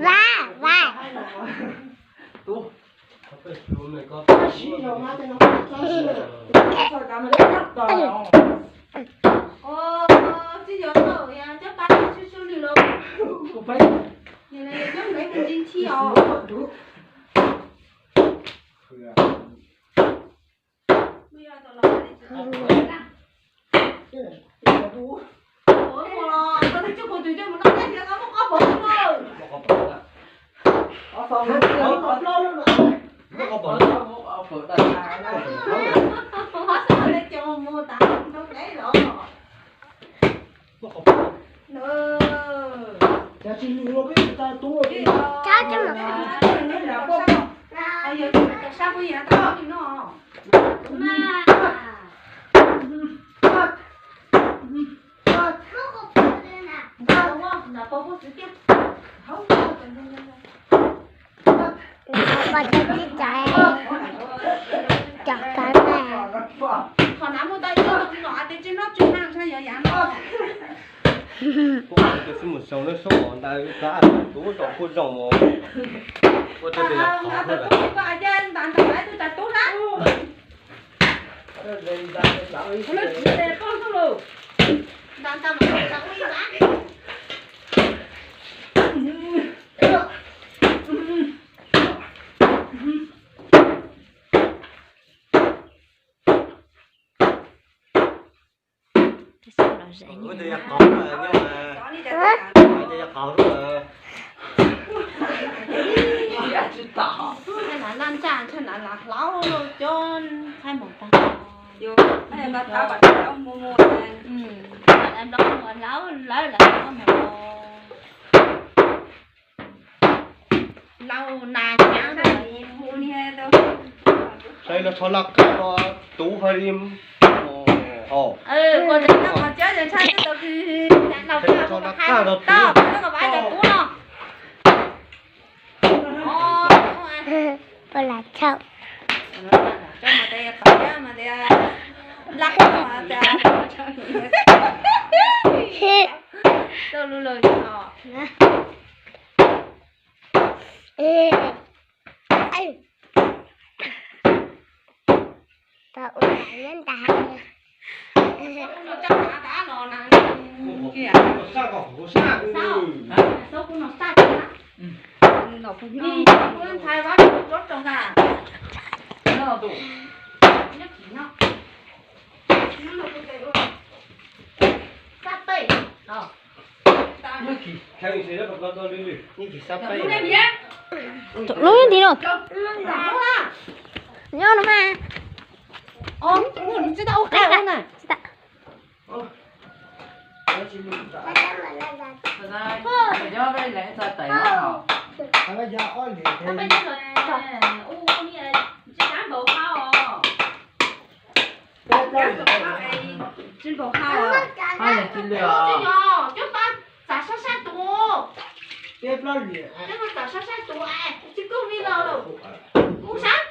Vas, vas. Poj tsis txais cov kab na. Qhov nav muaj tau ib tug no, a, tej tsis noj tsis nag ntshai yov yav no. Tus xwb mus xyoo lawv sub mov ntawd tab tus ub tau kuj zoo mus. Ua rau tias yog qhov ntawd tus koj a, ntas ntas tus tsav tub na. Ua lawv tsis poj xwb los. Ntas ntas mas tsav ub ib na. Ntshai nas laj ntsaj, ntshai nas las hlaub cov ntxhais mus tag. Nplaub mus hlaub lawv lawv mus. Lauj, nas hnyav. Sai los tsho laj qaj los tub hais li. Koj tseem nyob qhov tsev ces ntshai twb tau kis. Sai los tsho laj qaj los tub. Tau, koj vas cov tub no. Ua lam tshauj. Laj qaj mas tias tau lub lawm os. Tau ua nyob ntag. Lub nti no. Nyob no mas. Tsis npaum hau. Txav sab sab tus. Txav sab sab tus, tsis kub li los lawm. Kuv sab.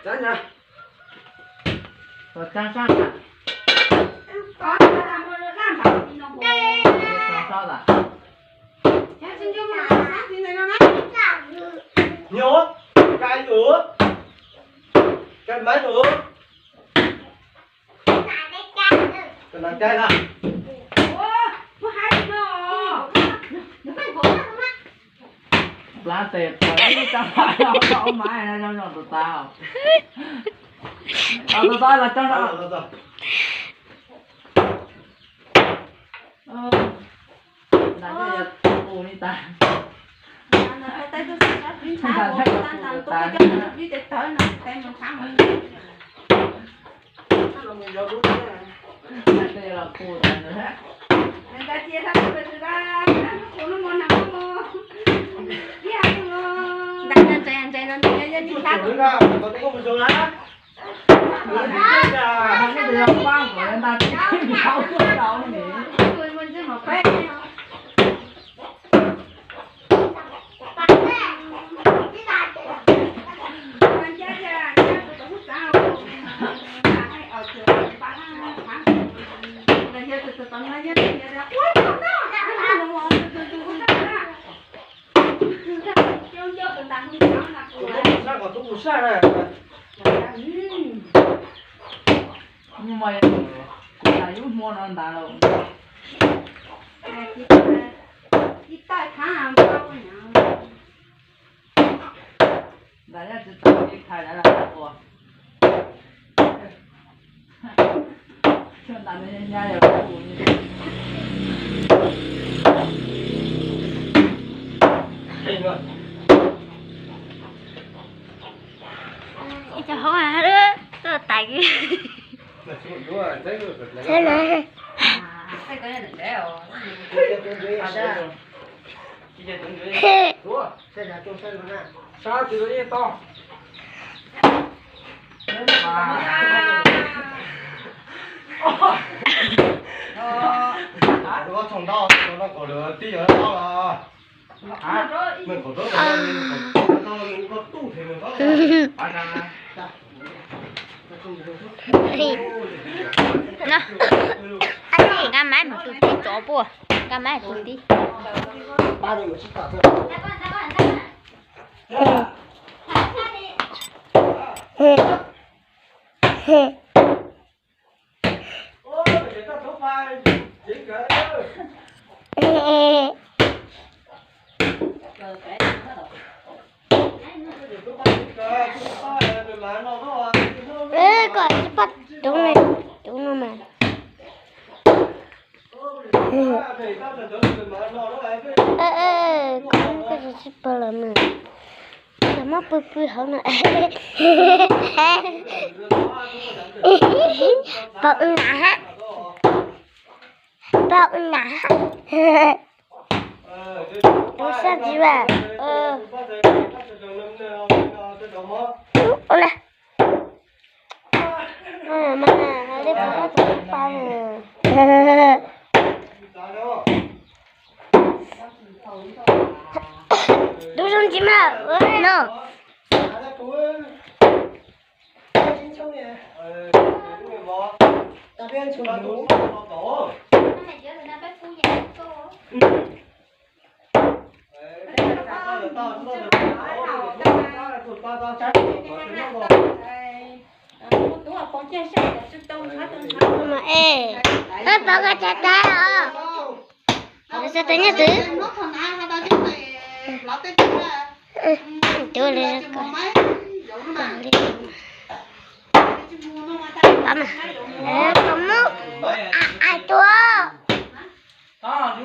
Nyuam, cai ua, cai maiv ua. Cov no cai na. Plab tes qhov ib tsa pam no tau maiv no zoo zoo tus tau. Tau tau tau los coj. Nta yog tus li tas. Ib co hauv tuaj tais. Nqa maiv mus tus tib tsov puas, nqa maiv tus tib. Koj tsis pab tub ne, tub no mas. Koj tsis pab lawm mas. Muab pw pw hauv no. Pom wb na, pom wb na. Ua sab tsis vas. Ua la. Mas na, li pom tus tib pab. Tub zoo tsis mas no. Mas es, pab koj tsa tab os. Tsa tab nyob twg? Tus li ko. Pab mas. Koj muab ais tuaj. Ntawm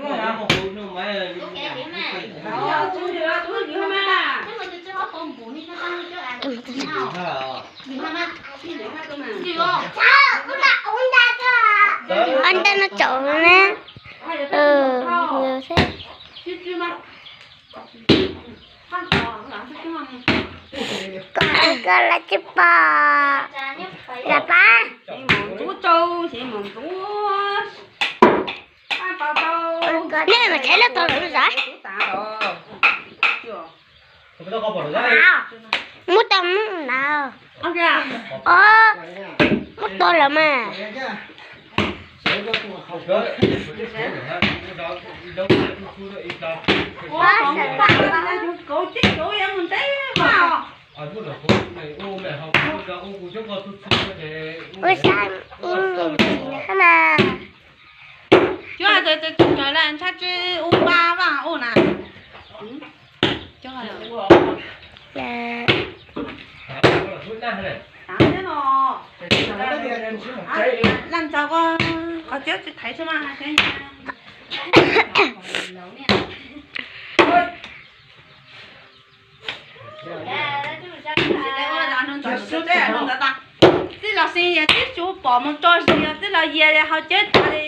no tsaus ne. Koj lawv tsis pom. Lawv pab. Nej mas tsheb lawv tau lawm zam. Muab tau muab na. Os, muab tau lawm mas. Ua sab ib ntsis na mas. Cov hais tias tsis raws li ntshai tsis ua pa vaj ua na. Laj ntxaug ko, qhov cawb tsis thaiv tsis mas. Txij los sis yog tib tsuv pom mus tso zis, txij los yias hauv cawb tas li.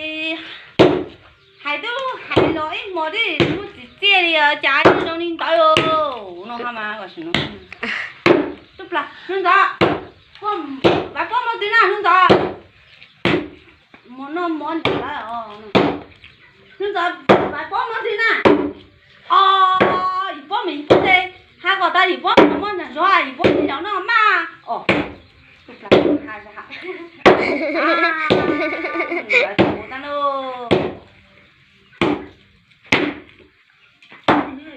Hais twb hais los ib hmos twb muaj txim txiaj li os, cas zoo li ntawd no mas. Tub plas, hnub ntawd, Vam Pob mus twg na hnub ntawd? Mus noj mov ntawd os. Hnub ntawd Vam Pob mus twg na? Os, Yim Pob mas Yim Pob tes, hais kom tau Yim Pob mus muab nram zos, Yim Pob tes zaum noj mas. Os, tus plas ha zam. Ntawd tus mus tag lauj.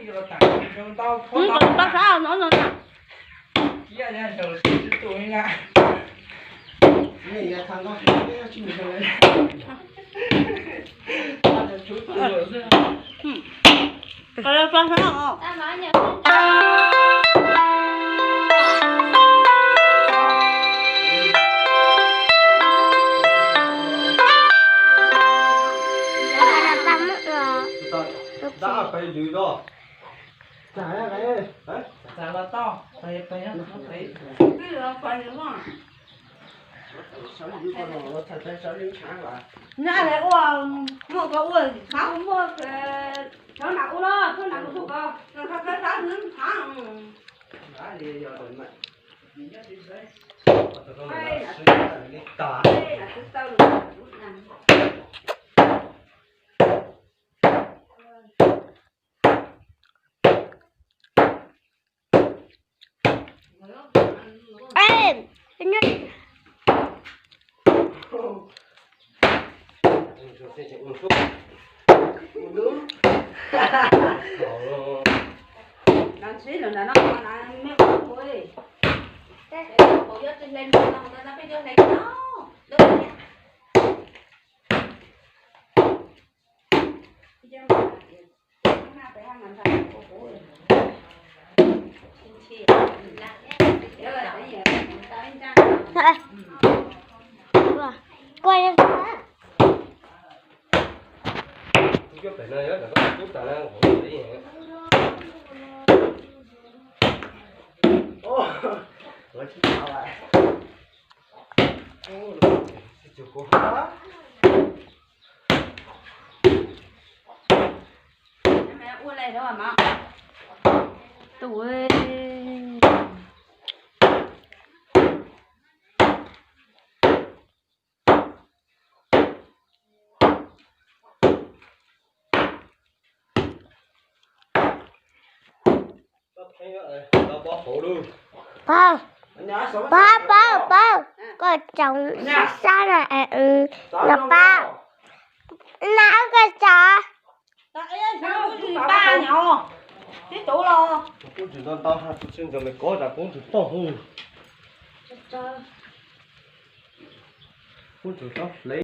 Pab sab no no na. Pab sab no. Nyob lawv ua, muaj koj ua, muaj, txhob nam ua los txhob nam ua tug ko, txhob nam ua tug ko. Pab, pab, pab, pab, koj tsoom sab sab na, no pab, na koj tsoom.